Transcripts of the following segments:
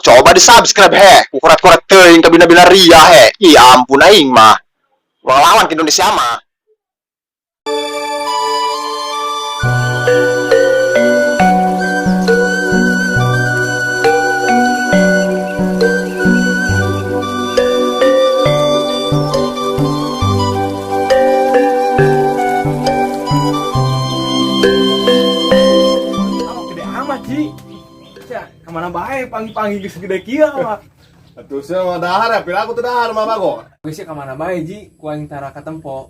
Coba di subscribe he. Kukurat-kurat teuing kabina-bina ria he. Ih, ampun aing mah. Ulah lawan ke Indonesia mah. Awak gede amat, Ji. Sia, kemana bae panggih-panggih geus gede kieu awak. Atuh sia mah dahar ya, pira aku tuh dahar mah bago. Geus sia kemana bae, Ji? Ku aing tara katempo.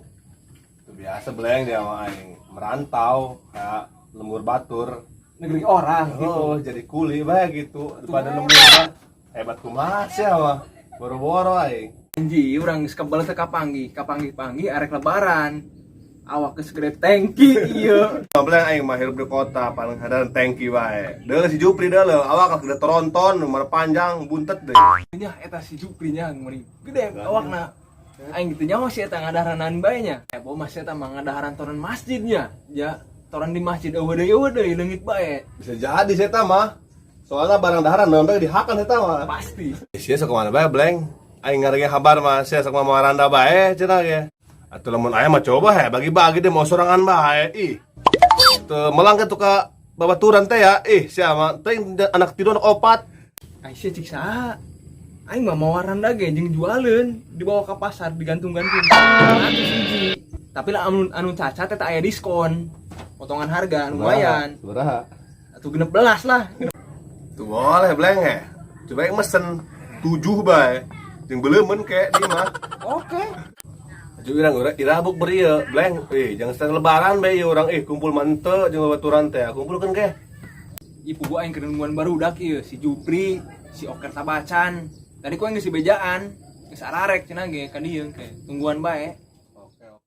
Itu biasa beleng dia sama aing merantau kayak lembur batur. Negeri orang gitu. Oh, jadi kuli bae gitu daripada lembur mah. Hebat kumaha sia mah. Boro-boro aing. Ji, urang geus kebel teh kapanggih, kapanggih-panggih arek lebaran. Awak geus gede tangki ieu. Beleng aing mah hirup di kota paling hadaran tangki bae. Deuleu si Jupri deuleu, awak gede tronton, umur panjang, buntet deh. Nya eta si Jupri nya meuni gede awakna. Aing gitu nyawa si eta ngadaharanan bae nya. Heboh mah si eta mah ngadaharan toran masjidnya. Ya, toran di masjid eueuh deui leungit bae. Bisa jadi si eta mah. Soalnya barang daharan memang dihakan eta mah. Pasti. Sia sok kemana bae beleng? Aing ngarege kabar mah sia sok mah maranda bae cenah ge. Atuh lamun aya mah coba he bagi-bagi deh mau sorangan bae. Ih. Teu melang ke ka babaturan teh ya. Ih, sia mah teh anak tidur anak opat. Aing sia cik saha? Aing mah mawa randa ge jeung jualeun dibawa ke pasar digantung-gantung. 100 hiji. Tapi lah anu anu cacat eta aya diskon. Potongan harga anu lumayan. Sabaraha? Atuh 16 lah. Tuh boleh beleng he. Coba yang mesen 7 bae. Jeung beleumeun ke di mah. Oke. Aju urang urang irabuk beri ye, bleng. Eh, jangan setengah lebaran bae ieu urang eh kumpul mah henteu jeung babaturan teh. Kumpulkeun ke. Ibu gua aing keur nungguan barudak ieu si Jupri, si Oker Tabacan. Tadi ku aing geus dibejaan, geus ararek cenah ge ka dieu ke. Tungguan bae. Oke, oke.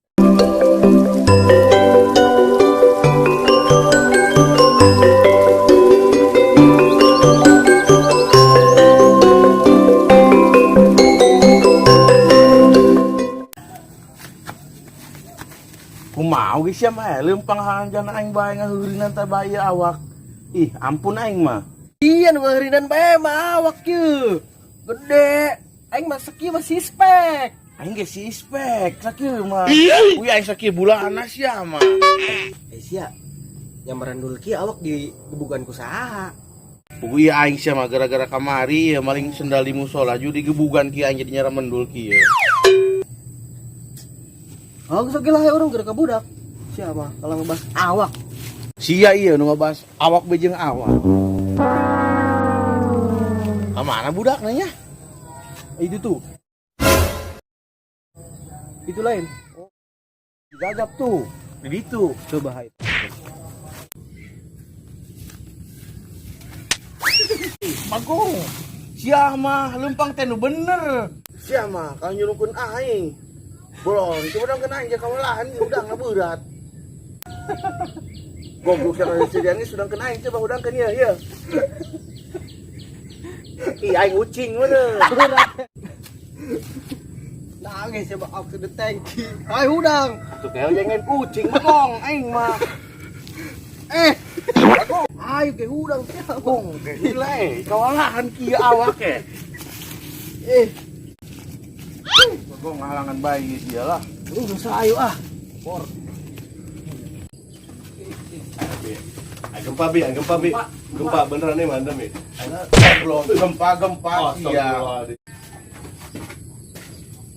Kumaha geus sia mah leumpang halanjana aing bae ngaheurinan teh bae awak. Ih, ampun aing mah. Iya nu ngaheurinan bae mah awak ye. Gede. Aing mah sakieu mah sispek. Aing ge sispek sakieu mah. Uy aing sakieu bulana sia mah. Eh sia. Nyamaran dul kieu awak digebugan ku saha? Puguh ieu aing sia mah gara-gara kamari ya maling sendal di musola ju digebugan kieu aing jadi nyaremendul kieu. Oh, geus oge lah urang geura ka budak. Sia mah kalau ngebahas awak. Sia ieu nu ngabahas awak be jeung awak. Ka mana budak nanya? Itu tuh. Itu lain. Gagap tuh. Di ditu. Coba hai. Bagong. Sia mah leumpang teh nu bener. Sia mah kalau nyuruhkeun aing. Bolon, coba dong kena aing kawalahan udah ngaberat. Goblok siapa sedian sudah kena aing coba udang ya, ya. Ih aing ucing bener. Nangis ya awak sudah tangki. Hai hudang. Tuh kayak jangan kucing bagong aing mah. Eh. Bagong. Ayo ke hudang sia. Bagong gila eh kawalahan kieu awak eh. Eh, Bagong ngahalangan bayi dia lah. lu geus ayo ah. Bor. Ayo gempa bi, ayo gempa bi. Gempa beneran nih mandem bi. Belum gempa-gempa sia. Astagfirullahaladzim.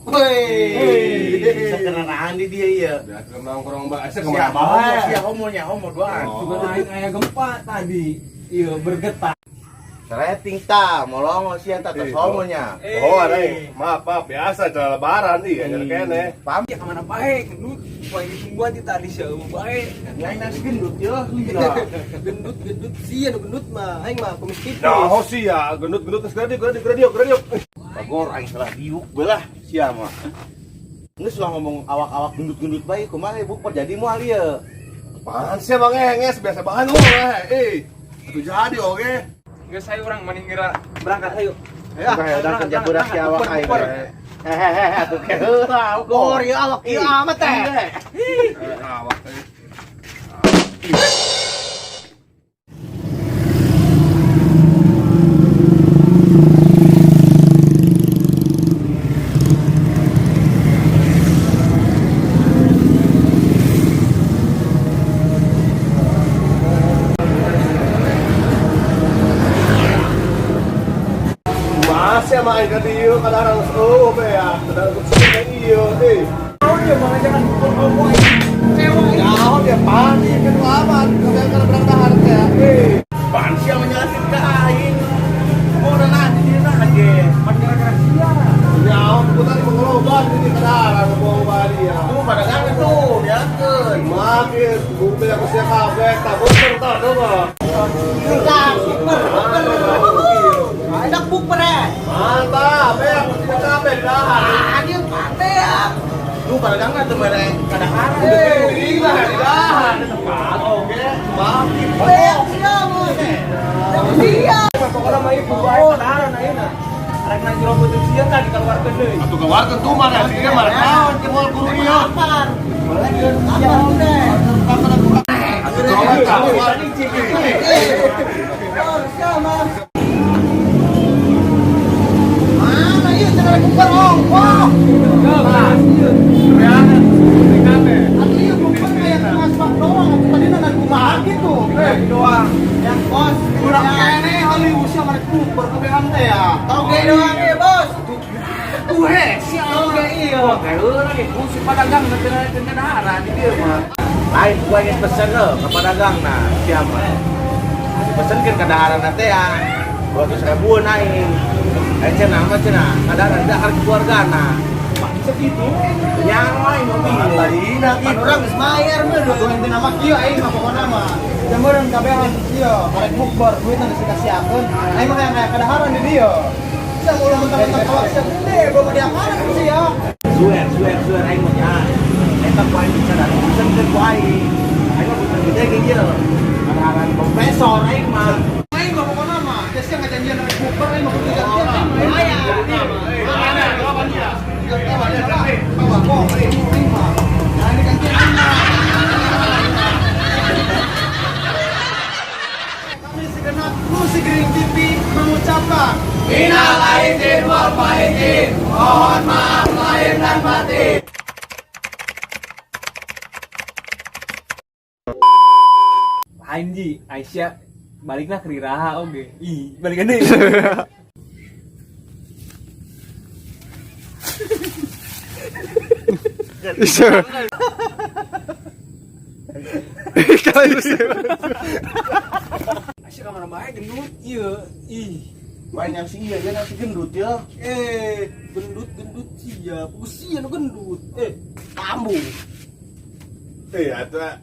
Woi, bisa kenaan di dia ya. Biasa nongkrong mbak, saya Sia kemana homo, bae? sia homonya homo doang. Oh. Juga aing aya gempa tadi. Iya bergetar. Rating ta, molongo sia ta tos Ih, homonya. Oh, ada maaf, maaf, biasa cara lebaran iya nyari kene. Paham? Ya kemana bae gendut. Ku aing ditungguan ti tadi sia eueuh bae. Nyai nasi gendut ya, lila. Gendut gendut sia nu gendut mah. Aing mah kumis tipis. Nah, oh sih ya, gendut-gendut terus gerediuk, gerediuk, gerediuk, gerediuk. Bagor aing salah diuk belah sia mah. Geus lah ngomong awak-awak gendut-gendut bae kumaha ibu jadi moal ieu. Apaan sih bang nges, biasa bahan lu eh. Eh, itu jadi oke. Geus ayo urang mending geura berangkat ayo. Ya, udah kerja budak si awak aing. Hehehe, atuh ke heula. Gor ya awak ieu amat teh. Awak teh. Sia mah aing ka dieu kadaharan geus eueuh be ya. Kadaharan geus eueuh ieu euy. Naon dia mah jangan pukul ngomong aing. Kecewa aing. Naon dia panik kan aman, kabehan kana berang dahar teh. Eh. Pan sia mah nyalahin ka aing. Mau nanti di dieu ge. Pan gara-gara sia. Nyaho ku tadi mengloban ini kadaharan ngomong dia. Tuh padagang tuh, biarkeun. Makin bukti aku sia kabeh tak bener tah coba. Kita bukber, bukber. Enak bukber eh. Mantap, ya aku sia kabeh di dahar. Ah, dia pate ya. Tuh padagang teh mere kadaharan. Eh, gila di dahar di tempat oke. Makin. Beak sia mah. Sia. Pokoknya mah ieu kudu aing kadaharan ayeuna. Arek nang jero peuting sia tah dikeluarkeun deui. Atuh keluarkeun tuh mana sih dia mana naon ke moal guru ieu. Lapar. Lapar tuh deh. Atuh coba keluar. Oh, sia mah. Mana ieu cenah bukber ongkoh. Atuh ieu bukber kayak ngaspak doang atuh tadi nan kumaha gitu. Doang. Yang bos, Kurang kene Hollywood sia mere bukber kabehan teh ya. Toge doang ya bos. Tuh he, sia Toge iya. Heula ge ku si padagang teh kadaharan di dieu mah. Lain gua geus pesen heuh ka padagang nah sia mah. Dipesenkeun kadaharan teh ya. 200 ribuan aing. Eh cenah mah cenah kadaharan dahar keluargana. Segitu. Nyawa aing mah bingung. Tadina Pan urang geus mayar meureun. Atuh intina mah kieu aing mah pokona mah. Jameureun kabehan ieu karek bukber duitna geus dikasiakeun. Aing mah hayang aya kadaharan di dieu. Sia ulah mentang-mentang awak sia gede, gua mah diakaran ku sia. Suer suer suer aing mah nya. Eta ku aing bisa dari pesenkeun ku aing. Aing mah pesen gede ge ieu. Kadaharan kompresor aing mah. Aing mah pokona mah geus sia ngajanjian rek bukber aing mah kudu digantian aing mah. Aya. Bawa kok aing mah. Nah, digantian aing mah. Kami segenap Musik Green TV mengucapkan Minal aidin wal faizin. Mohon maaf lahir dan batin. Lain ji, Aisyah baliklah ke Riraha oge. Ih, balikan deui. Aisyah kamana bae gendut ieu. Ih. Banyak sih iya, dia nasi gendut ya. Eh, gendut-gendut sia, sia nu gendut. Eh, tambu. Eh, atuh.